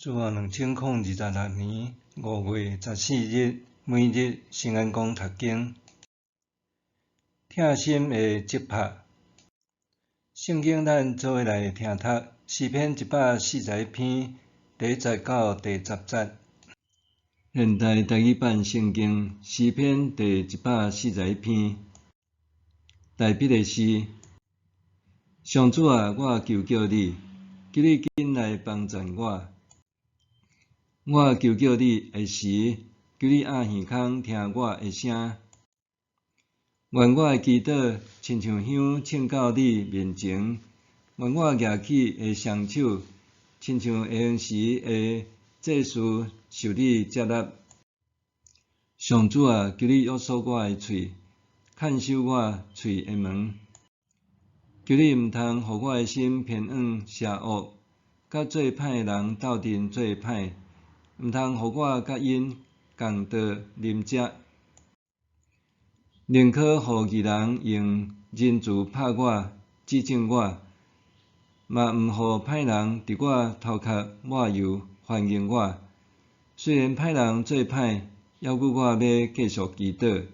主後2026年5月14日，每日新安公讀經，疼心的節拍。聖經咱做伙來聽讀詩篇141篇第一節到第十節。現代台語版聖經詩篇第一百四十一篇，大衛的詩。上主啊，我求叫你，求你緊來幫贊我。我求叫你的時，求你掩耳孔聽我的聲。願我的祈禱親像香衝到你面前，願我舉起的雙手親像下昏時的祭司受你接納。上主啊，求你約束我的喙，看守我喙的門。求你毋通予我的心偏往邪惡，佮做歹的人鬥陣做歹。毋通予我佮𪜶仝桌啉食，寧可予義人用仁慈拍我、指正我，嘛毋予歹人佇我頭殼抹油歡迎我。雖然歹人做歹，猶閣我要繼續祈禱。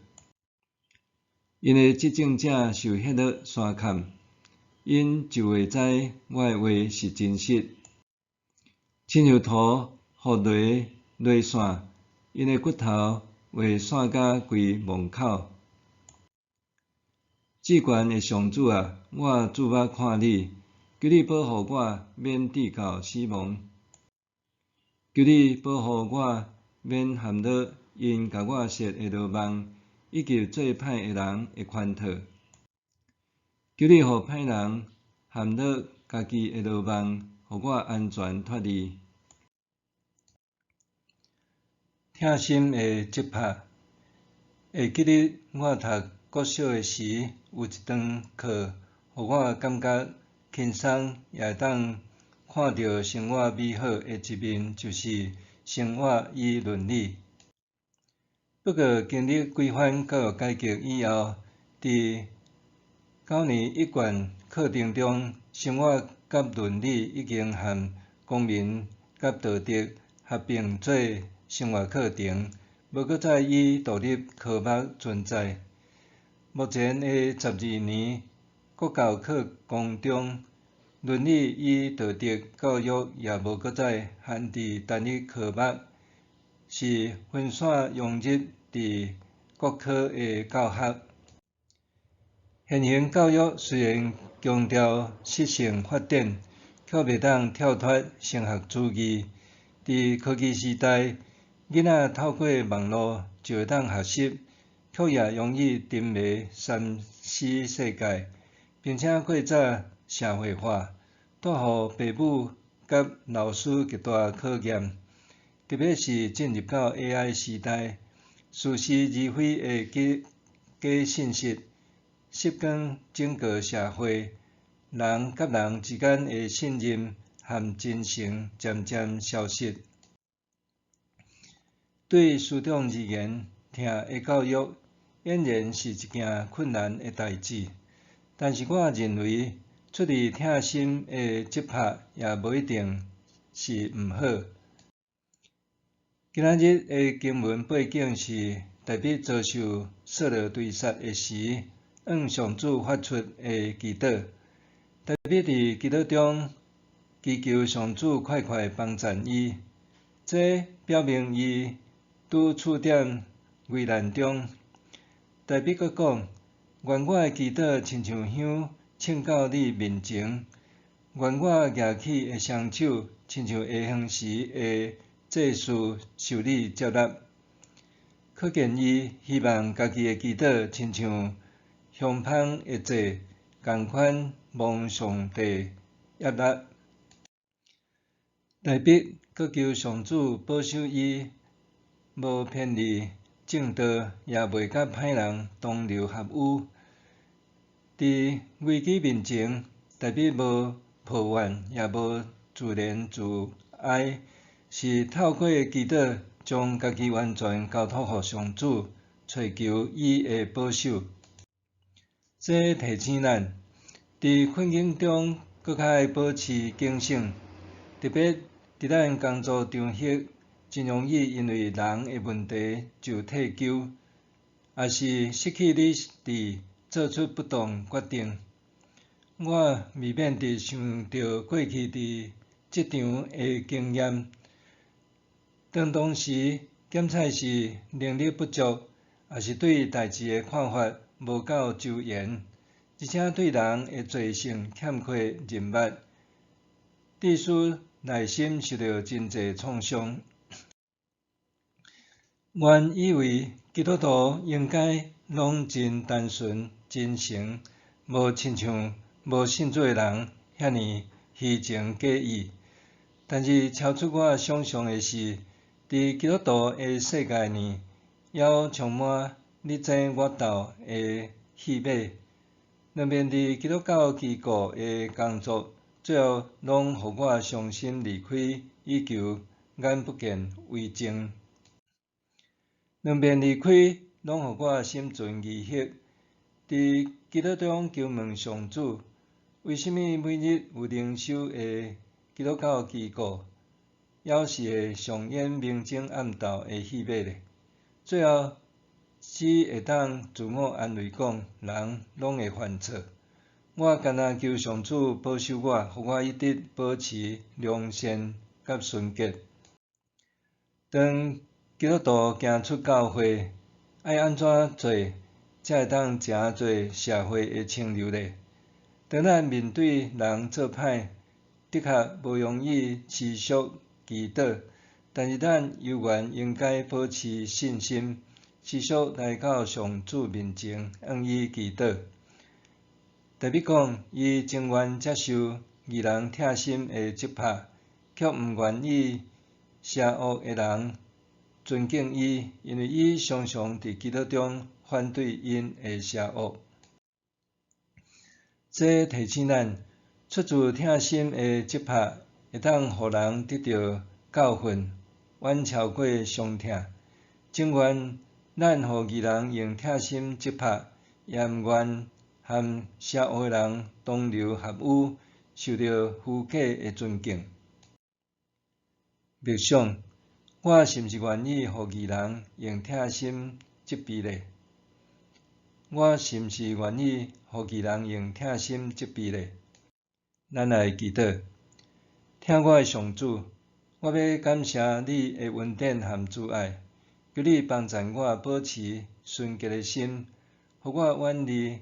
𪜶的執政者受彼落山崁，𪜶就會知我的話是真實。親像土予雷雷散，𪜶的骨頭會散甲規墓口。至懸的上主啊，我注目看你，求你保護我免致到死亡。求你保護我免陷落𪜶共我設的羅網，以及做歹的人的圈套。求你予歹人陷落家己的羅網，予我安全脫離。疼心的節拍。會記得我讀國小的時，有一堂課，予我感覺輕鬆，也會當看著生活美好的一面，就是生活與倫理。不過經歷幾番教育改革以後，佇9年一貫課程中，生活佮倫理已經和公民佮道德合併做生活課程，無閣再以獨立科目存在。目前的12年國教課綱中，倫理與道德教育也無閣再限佇單一科目，是分散融入佇各科的教學。現行教育雖然強調適性發展，卻袂當跳脫升學主義。佇科技時代，囡仔透過網路就會當學習，卻也容易沉迷3C 世界，並且過早社會化，帶予父母佮老師極大考驗。特別是進入到 AI 時代，似是而非的假信息，席捲整個社會，人佮人之間的信任和真誠漸漸消失。對師長而言，疼的教育儼然是一件困難的代誌。但是我認為，出自疼心的節拍也無一定是毋好。今仔日的經文背景是大衛遭受掃羅追殺的時，向上主發出的祈禱。大衛佇祈禱中祈求上主快快幫贊伊，這表明伊拄處佇危難中。大衛閣講：願我的祈禱親像香衝到你面前，願我舉起的雙手親像下昏時的祭司受你接納。可見伊希望家己的祈禱親像香芳的祭，仝款蒙上帝悅納。大衛閣求上主保守伊，無偏離正道，也袂佮歹人同流合污。佇危機面前，大衛無抱怨，也無自憐自哀，是透過祈禱，將家己完全交託予上主，揣求伊的保守。這提醒咱，佇困境中，閣較愛保持警醒，特別佇咱工作場合，真容易因為人的問題就退休，抑是失去理智做出不當決定。我未免佇想著過去佇職場的經驗，當當時檢採是能力不足，抑是對代誌的看法無夠周延，而且對人的罪性欠缺認捌，致使內心受著真濟創傷。原以為基督徒應該攏真單純、真誠，無親像無信主的人遐爾虛情假意。但是超出我想像的是，佇基督徒的世界裡，猶充滿你爭我鬥的戲碼。兩面佇基督教機構的工作，最後攏予我傷心離開，以求眼不見為淨。兩面離開，攏予我心存疑惑。佇祈禱中求問上主，為啥物每日有靈修的基督教機構，猶是會上演明爭暗鬥的戲碼咧？最後只會當自我安慰講，人攏會犯錯。我干焦求上主保守我，予我一直保持良善佮純潔。當基督徒行出教會，愛按怎做才會當成做社會的清流咧？當咱面對人做歹，的確無容易持續祈禱，但是咱猶原應該保持信心，持續來到上主面前，向伊祈禱。大衛講，伊情願接受義人疼心的責拍，卻毋願意邪惡的人尊敬伊，因為伊常常佇祈禱中反對𪜶的邪惡。這提醒咱，出自疼心的責拍，會當予人得著教訓，遠超過傷痛。情願咱予義人用疼心責拍，也毋願和邪惡的人同流合污，受著虛假的尊敬。默想，我是毋是願意予義人用疼心責備咧？我是毋是願意予義人用疼心責備咧？咱來祈禱，疼我的上主，我欲感謝你的恩典和慈愛，求你幫贊我保持純潔的心，予我遠離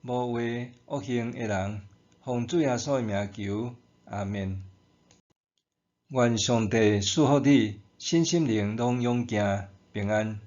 無話惡行的人。奉主耶穌的名求，阿們。願上帝賜福你，身心靈攏勇健平安。